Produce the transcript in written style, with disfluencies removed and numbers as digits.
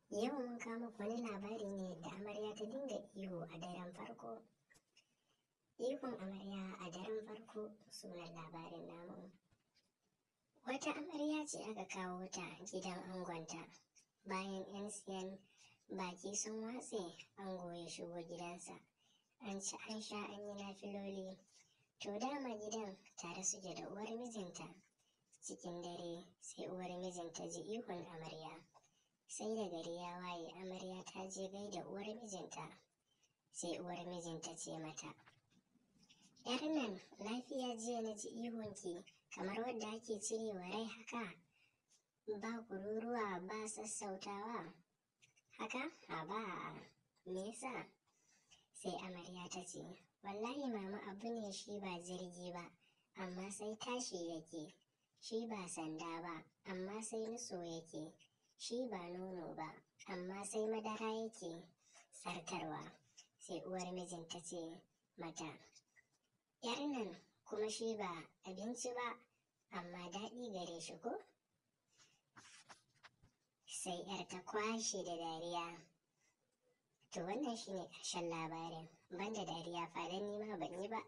Yau mun kawo muku wani labari ne da amarya ta dinga ihu a daren farko. Ihun amarya a daren farko sunan labarin namu. Wata amarya ce aka kawo ta gidan angonta. Bayan 'yan siyan baki sun watse, ango ya shigo gidansa. An ci an sha an yi nafiloli. To dama gidan tare suke da uwar mijinta. Cikin dare sai uwar mijinta ji ihun amarya. Sai da gari ya waye amarya ta je gaida uwar mijinta. Sai uwar mijinta ce mata, "Yar nan lafiya jiya na ji ihunki kamar wadda ake cirewa rai haka, ba kururuwa ba sassautawa. Haka? Haba, me yasa?" Sai amarya ta ce, "Wallahi mama abu ne shi ba jirgi ba, amma sai tashi yake. Shi ba sanda ba, amma sai nutso yake. Shi ba nono ba, amma sai madara yake sarkarwa." Sai uwar mijinta ce mata, "Yar nan kuma shi ba abinci ba, amma daɗi gare shi ko?" Sai ‘yar ta kwashe da dariya. To wannan shine ƙarshen labarin. Banda dariya fa, dan ni ma ban yi ba.